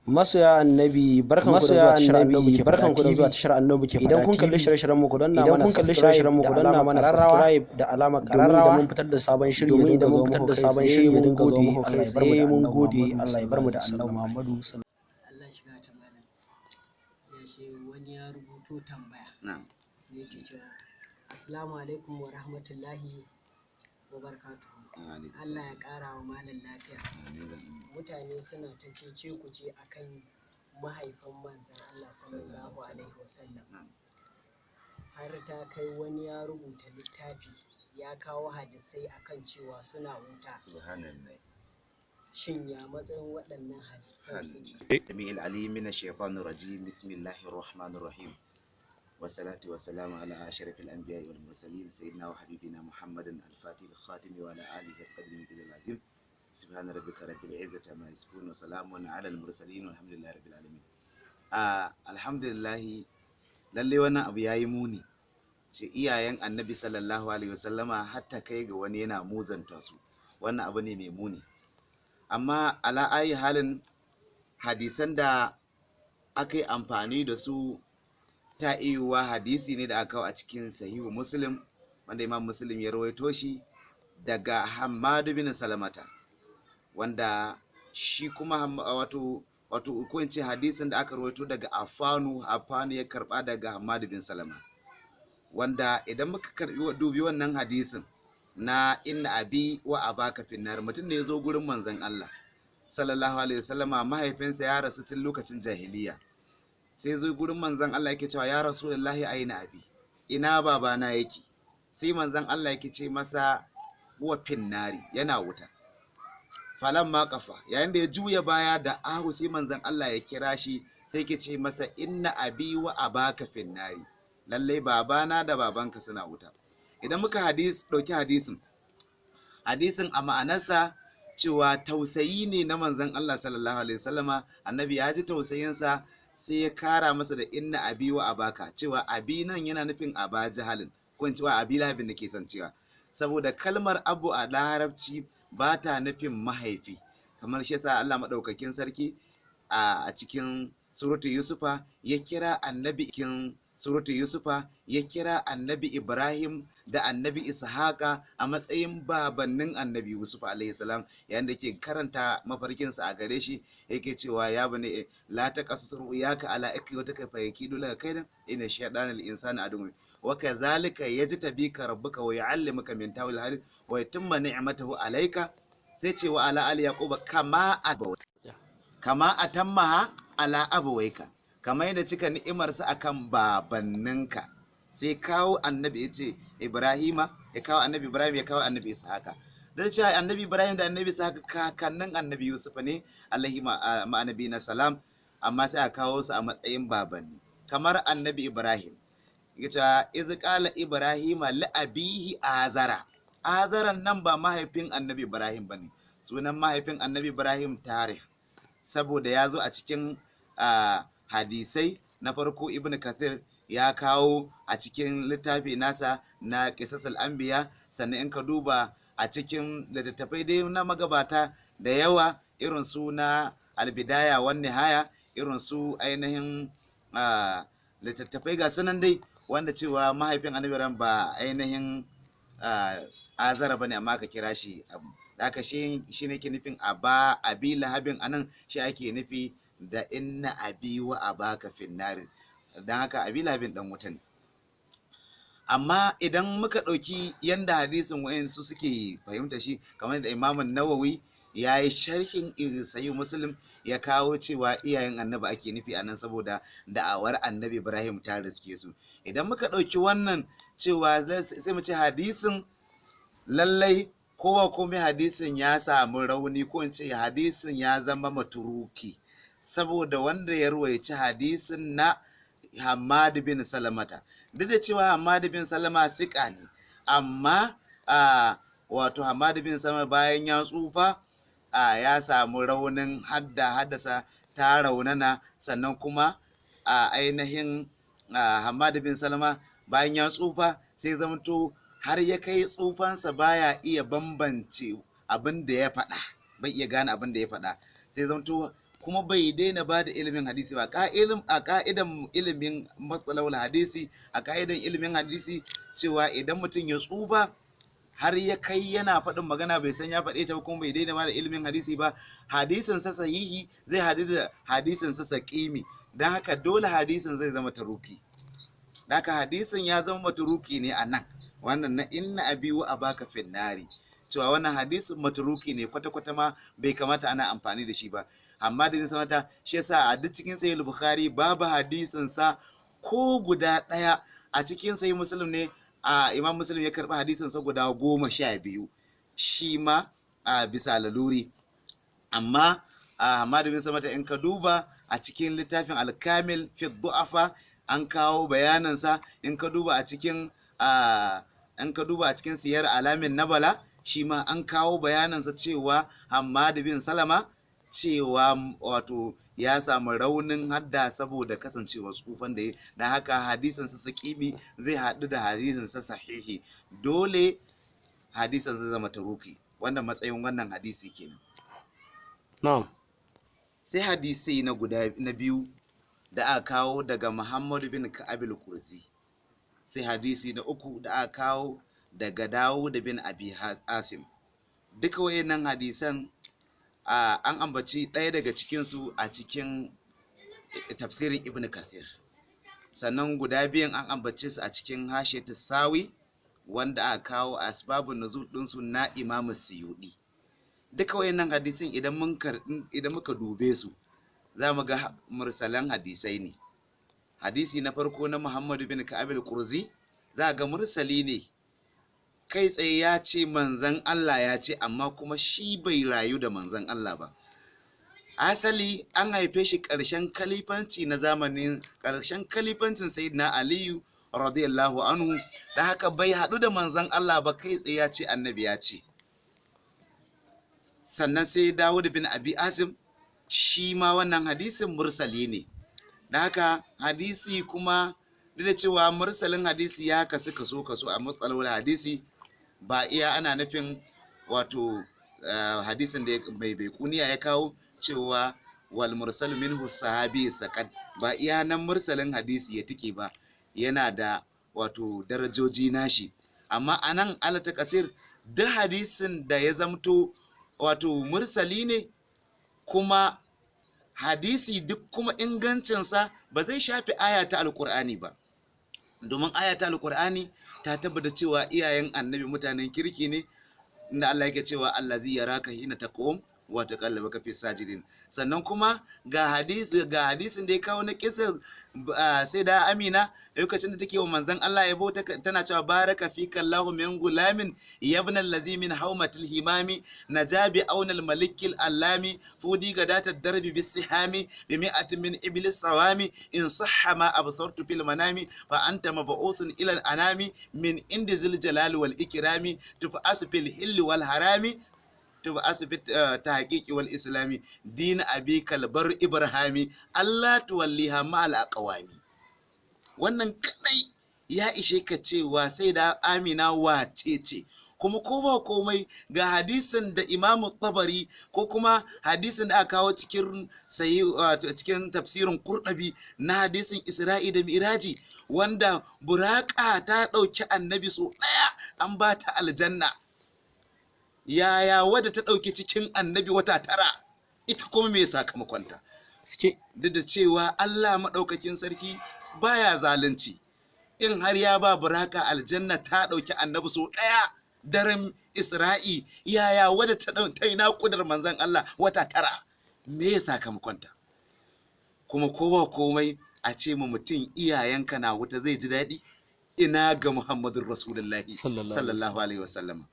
Masoya Annabi, barkan ku da zuwa tashar Annabi, barkan ku da zuwa tashar Annabi ke. Idan kun kalli shirye-shiryen mu, ku danna Idan mana kun kalli subscribe shirye-shiryen mu, da ku danna alamar mana kararrawa subscribe da alamar domin kararrawa idan mun fitar da sabon shiri ya domin dinga idan mun zo fitar muku da kai sabon tsaye. shiri ya Mun dinga zo gode, muku Allah kai ya bar mu tsaye. da Mun Annabi gode, Muhammadu Allah ya bar mu da sallallahu Annabi Muhammadu. Allah shiga ta malam, ya ce wani ya rubuto tambaya Na'am. da yake cewa, "Assalamu alaikum wa rahmatullahi wa barakatuhu. Alaikum. Allah ya ƙara wa malam lafiya. Amin. Mutane suna ta cece kuce akan mahaifan manzan Allah sallallahu alaihi wasallam, Na'am. har ta kai wani ya rubuta littafi ya kawo hadisai akan cewa suna wuta. Subhanallah. Shin ya matsayin waɗannan hadisan suke?" السميع العليم من الشيطان الرجيم، بسم الله الرحمن الرحيم، والصلاة والسلام على أشرف الأنبياء والمرسلين، سيدنا وحبيبنا محمد الفاتح الخاتم، وعلى آله القدر من العظيم. سبحان ربك رب العزة عما يصفون، وسلام على المرسلين، والحمد لله رب العالمين. الحمد لله. Lalle wannan abu yayi muni ce, iyayen Annabi sallallahu alaihi wasallama, hatta kai ga wani yana muzanta su, wannan abu ne mai muni. Amma ala ayi halin, hadisan da aka yi amfani da su, ta iya hadisi ne da aka kawo a cikin Sahihu Muslim, wanda Imam Muslim ya rawaito shi daga Hammadu bin Salamata, wanda shi kuma wato ko in ce hadisin da aka rawaito daga Afanu, Afanu ya karba daga Hammadu bin Salama, wanda idan muka karbi dubi wannan hadisin na "inna abi wa abaka finnar", mutum ne ya zo gurin manzon Allah sallallahu alaihi wasallama, mahaifinsa ya rasu tun lokacin jahiliya. Sai zo gurin manzon Allah yake cewa, "Ya Rasulullahi, aina abi? Ina babana yake?" Sai manzon Allah yake ce masa, "Huwa finnari", yana wuta. Falamma qafa, yayin da ya juya baya da ahu, sai manzon Allah ya kira shi, sai ke ce masa, "Inna abi wa abaka finnari", lallai babana da babanka suna wuta. Idan muka ɗauki hadisin a ma'anarsa, cewa tausayi ne na manzon Allah sallallahu alaihi wasallama, Annabi ya ji tausayinsa, sai ya kara masa da "inna abi wa abaka", cewa abi nan yana nufin Aba Jahalin, ko in cewa Abi Lahabin da ke son cewa, saboda kalmar abu a Larabci ba ta nufin mahaifi. Kamar shi yasa Allah madaukakin sarki a cikin Suratu Yusufa ya kira Annabi, cikin Suratu Yusufa ya kira Annabi Ibrahim da Annabi Ishaqa a matsayin babannin Annabi Yusuf alaihi salam, yayin da ke karanta mafarkinsa a gare shi, yake cewa, "Ya bani, la taqasus ru'yaka ala ikhwatika fayakidu laka kaidan, inna shaytana lil insani aduwwun, wa kadhalika yajtabika rabbuka wa yu'allimuka min tawil hadith wa yutimma ni'matahu alayka", sai ce, "wa ala ali yaquba, kama atammaha ala abawaika", kamar yadda cika ni'imarsa akan babanninka. Sai kawo Annabi, ya ce Ibrahima, ya kawo Annabi Ibrahim, ya kawo Annabi Ishaka, da cewa Annabi Ibrahim da Annabi Ishaka kakannin Annabi Yusuf ne alaihi ma'anabi na salam, amma sai a kawo su a matsayin babanni. Kamar Annabi Ibrahim ya ce, "Iz qala Ibrahima li abihi Azara". Azaran nan ba mahaifin Annabi Ibrahim bane, sunan mahaifin Annabi Ibrahim Tarih, saboda ya zo a cikin hadisai. Na farko, Ibn Kathir ya kawo a cikin littafi nasa na Qisasul Anbiya. Sannan in ka duba a cikin littattafai dai na magabata da yawa, irin su na Albidaya wan Nihaya, irin su ainihin littattafai ga sunan dai, wanda cewa mahaifin Annabi Ibrahim ba ainihin Azara bane, amma ka kira shi abu da aka shi ne ke nufin aba Abi Lahabin anan, shi ake nufi da "inna abi wa abaka finnari". Don haka Abi Lahabin dan wuta ne. Amma idan muka ɗauki yanda hadisin wayansu suke fahimta shi, kamar da Imamun Nawawi ya yi sharhin Sahih Muslim, ya kawo cewa iyayen Annabi ake nufi anan, saboda da'awar Annabi Ibrahim ta riske su. Idan muka ɗauki wannan cewa, sai mu ce hadisin lallai ko ba komai hadisin ya samu rauni, ko in ce hadisin ya zama maturuki, saboda wanda ya ruwaici hadisin na Hamad bin Salamata, duk da cewa Hamad bin Salama siƙa ne, amma wato Hamad bin Salama bayan ya tsufa ya samu raunin haddasa ta raunana. Sannan kuma a ainihin Hamad bin Salama bayan ya tsufa, sai zamanto har ya kai tsufansa baya iya bambance abin da ya faɗa, bai iya gane abin da ya faɗa, sai zamto kuma bai daina ba da ilimin hadisi ba. A ka'idan ilimin matsalawar hadisi, a ka'idan ilimin hadisi cewa idan mutum ya tsufa har ya kai yana faɗin magana bai san ya faɗe ta ba kuma bai daina ba da ilimin hadisi ba, hadisin sa sahihi zai haɗu da hadisin sa saƙimi. Don haka dole hadisin zai zama taruki. Don haka hadisin ya zama maturuki ne a nan, wannan na inna abi wa abaka finnari, cewa wannan hadisin maturuki ne kwata-kwata ma bai kamata ana amfani da shi ba. Amma da zai mata shi yasa a duk cikin Sahih Bukhari babu hadisin sa ko guda ɗaya. A cikin Sahih Muslim ne a Imam Muslim ya karɓi hadisin sa guda 12, shi ma a bisa laluri. Amma Ahmad bin Samata in ka duba a cikin littafin Al-Kamil fi Du'afa an kawo bayanin sa. In ka duba a cikin Siyar Alamin Nabala shi ma an kawo bayaninsa cewa Hammad bin Salama cewa wato ya samu raunin hadda saboda kasancewar tsufan da ya, da haka hadisin sa sakibi zai haɗu da hadisin sa sahihi, dole hadisin zai zama taruki. Wannan matsayin wannan hadisi kenan. Na'am. Sai hadisi na guda na biyu da aka kawo daga Muhammad bin Ka'ab al-Qurzi. Sai hadisi na uku da aka kawo daga Dawud bin Abi Asim. Duka wayannan hadisan an ambaci ɗaya daga cikinsu a cikin tafsirin Ibn Kathir. Sannan guda biyan an ambace su a cikin Hashiyatu Sawi wanda aka kawo asbabun nuzul ɗinsu na Imam Suyudi. Duka wayannan hadisan idan muka dube su za mu ga mursalan hadisai ne. Hadisi na farko na Muhammad bin Ka'ab al-Qurzi za ga mursali ne, kai tsaye ya ce manzan Allah ya ce, amma kuma shi bai rayu da manzan Allah ba. Asali an haife shi ƙarshen kalifanci na zamanin ƙarshen kalifancin Sayyidina Aliyu radiyallahu anhu, da haka bai haɗu da manzan Allah ba, kai tsaye ya ce annabi ya ce. Sannan sai Dawud bin Abi Asim, shi ma wannan hadisin mursali ne. Da haka hadisi kuma duk da cewa mursalin hadisi ya kasu kaso kaso a matsalolin hadisi, ba iya ana nufin wato hadisin da mai baikuniya ya kawo cewa wal mursalu minhu sahabi saqad, ba iya nan mursalin hadisi ya tike ba, yana da wato darajoji nashi. Amma anan alata kasir duk hadisin da ya zamto wato mursali ne kuma hadisi duk kuma ingancinsa ba zai shafi aya ta alkur'ani ba, domin aya ta alkur'ani ta tabbata cewa iyayen annabi mutanen kirki ne, inda Allah yake cewa allazi yaraka hina taqum wa taqallabaka fi sajidin. Sannan kuma ga hadisi, ga hadisin da ya kawo na kisa sai da Amina lokacin da take wa manzon Allah yabo tana cewa baraka fika Allahu min gulamin yabna allazi min haumatil himami najabi aunal malikil allami fudi gadatat darbi bisihami bi mi'atin min iblis sawami in sahha ma absartu fil manami fa anta mab'uthun ila al anami min indi zil jalali wal ikrami tuf'asu fil hilli wal harami tub'asu fit tahqiqi wal islami din abi kalbar ibrahimi Allah tuwalliha ma al aqwami. Wannan kadai ya ishe ka cewa sai da Amina wace ce. Kuma ko ba komai ga hadisin da Imamu Tabari ko kuma hadisin da aka kawo cikin cikin tafsirin Qurtubi na hadisin Isra'i da Mi'raji, wanda buraka ta dauki annabi so daya an ba ta aljanna. Yaya wadda ta ɗauki cikin annabi wata 9 ita kuma me sakamakonta? Duk da cewa Allah maɗaukakin sarki baya zalunci, in har ya ba buraka aljanna ta ɗauki annabi so ɗaya daren Isra'i, yaya wadda ta ɗauki yi naƙudar manzon Allah wata 9 me sakamakonta? Kuma ko ba komai a ce ma mutum iyayenka na wuta zai ji daɗi? Ina ga Muhammadun Rasulullahi sallallahu alaihi wasallama.